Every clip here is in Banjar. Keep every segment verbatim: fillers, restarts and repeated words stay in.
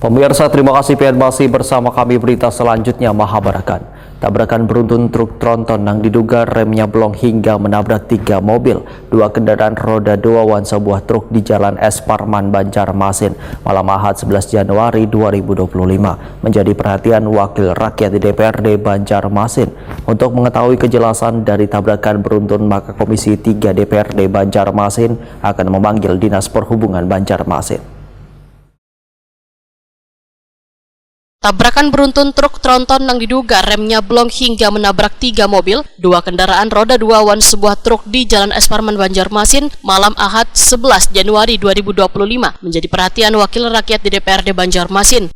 Pemirsa, terima kasih pian masih bersama kami. Berita selanjutnya mahabarakan. Tabrakan beruntun truk tronton nang diduga remnya blong hingga menabrak tiga mobil, dua kendaraan roda dua wan sebuah truk di Jalan S Parman, Banjarmasin, malam Ahad sebelas Januari dua ribu dua puluh lima menjadi perhatian Wakil Rakyat di D P R D Banjarmasin. Untuk mengetahui kejelasan dari tabrakan beruntun, maka Komisi tiga D P R D Banjarmasin akan memanggil Dinas Perhubungan Banjarmasin. Tabrakan beruntun truk tronton nang diduga remnya blong hingga menabrak tiga mobil, dua kendaraan roda dua wan sebuah truk di Jalan S Parman, Banjarmasin, malam Ahad sebelas Januari dua ribu dua puluh lima, menjadi perhatian Wakil Rakyat di D P R D Banjarmasin.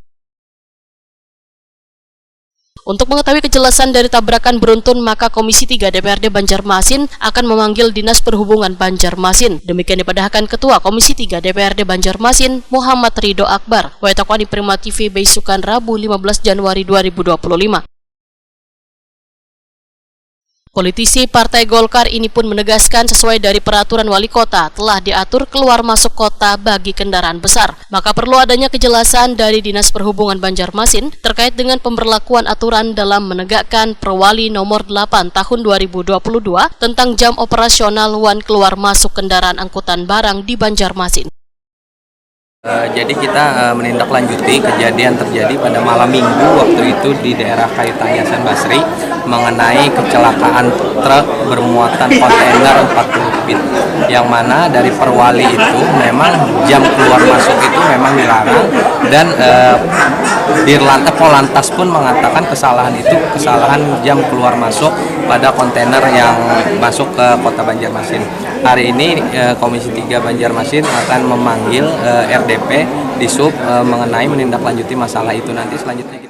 Untuk mengetahui kejelasan dari tabrakan beruntun, maka Komisi tiga D P R D Banjarmasin akan memanggil Dinas Perhubungan Banjarmasin. Demikian dipadahkan Ketua Komisi tiga D P R D Banjarmasin, Muhammad Ridho Akbar, wayatakuan di Prima T V baisukan Rabu lima belas Januari dua ribu dua puluh lima. Politisi Partai Golkar ini pun menegaskan, sesuai dari peraturan wali kota, telah diatur keluar masuk kota bagi kendaraan besar. Maka perlu adanya kejelasan dari Dinas Perhubungan Banjarmasin terkait dengan pemberlakuan aturan dalam menegakkan Perwali Nomor delapan Tahun dua ribu dua puluh dua tentang jam operasional wan keluar masuk kendaraan angkutan barang di Banjarmasin. Eh, jadi kita, eh, menindaklanjuti kejadian terjadi pada malam minggu waktu itu di daerah Kayu Tanggi Hasan Basri mengenai kecelakaan truk bermuatan kontainer empat puluh feet, yang mana dari Perwali itu memang jam keluar masuk itu memang dilarang, dan, eh, Dirlantas, Polantas pun mengatakan kesalahan itu kesalahan jam keluar masuk pada kontainer yang masuk ke Kota Banjarmasin. Hari ini, eh, Komisi tiga Banjarmasin akan memanggil, eh, R D P di Sub, eh, mengenai menindaklanjuti masalah itu. Nanti selanjutnya kita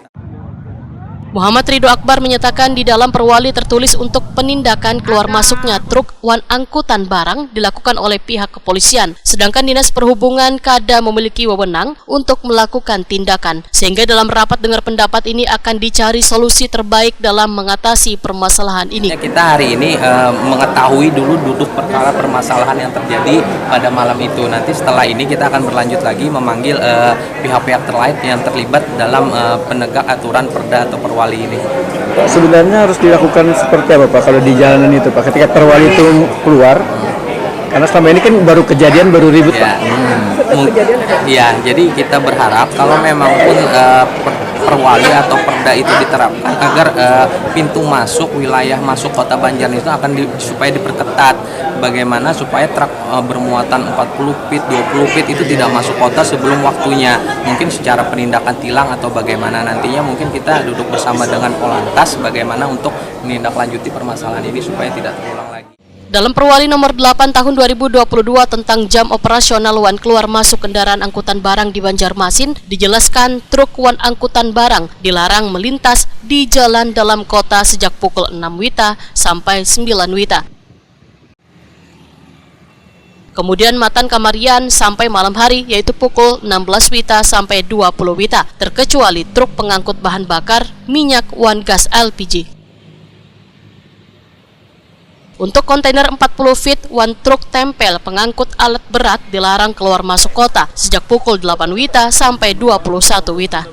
Muhammad Ridho Akbar menyatakan, di dalam Perwali tertulis untuk penindakan keluar masuknya truk wan angkutan barang dilakukan oleh pihak kepolisian, sedangkan Dinas Perhubungan kada memiliki wewenang untuk melakukan tindakan, sehingga dalam rapat dengar pendapat ini akan dicari solusi terbaik dalam mengatasi permasalahan ini. Ya, kita hari ini, eh, mengetahui dulu duduk perkara permasalahan yang terjadi pada malam itu. Nanti setelah ini kita akan berlanjut lagi memanggil, eh, pihak-pihak terkait yang terlibat dalam, eh, penegak aturan perda atau Perwali ini. Sebenarnya harus dilakukan seperti apa, Pak, kalau di jalanan itu, Pak, ketika Perwali itu keluar? Karena selama ini kan baru kejadian, baru ribut, ya, Pak. Hmm. Mung- ya, jadi kita berharap kalau memang pun, eh, per- Perwali atau perda itu diterapkan agar, eh, pintu masuk, wilayah masuk Kota Banjar itu akan di- supaya diperketat. Bagaimana supaya truk, eh, bermuatan empat puluh feet, dua puluh feet itu tidak masuk kota sebelum waktunya. Mungkin secara penindakan tilang atau bagaimana nantinya, mungkin kita duduk bersama dengan Polantas bagaimana untuk menindaklanjuti permasalahan ini supaya tidak terulang lagi. Dalam Perwali Nomor delapan Tahun dua ribu dua puluh dua tentang jam operasional wan keluar masuk kendaraan angkutan barang di Banjarmasin, dijelaskan truk wan angkutan barang dilarang melintas di jalan dalam kota sejak pukul enam wita sampai sembilan wita. Kemudian matan kamarian sampai malam hari, yaitu pukul enam belas wita sampai dua puluh wita, terkecuali truk pengangkut bahan bakar, minyak, wan gas L P G. Untuk kontainer empat puluh feet wan truk tempel pengangkut alat berat dilarang keluar masuk kota sejak pukul delapan wita sampai dua puluh satu wita.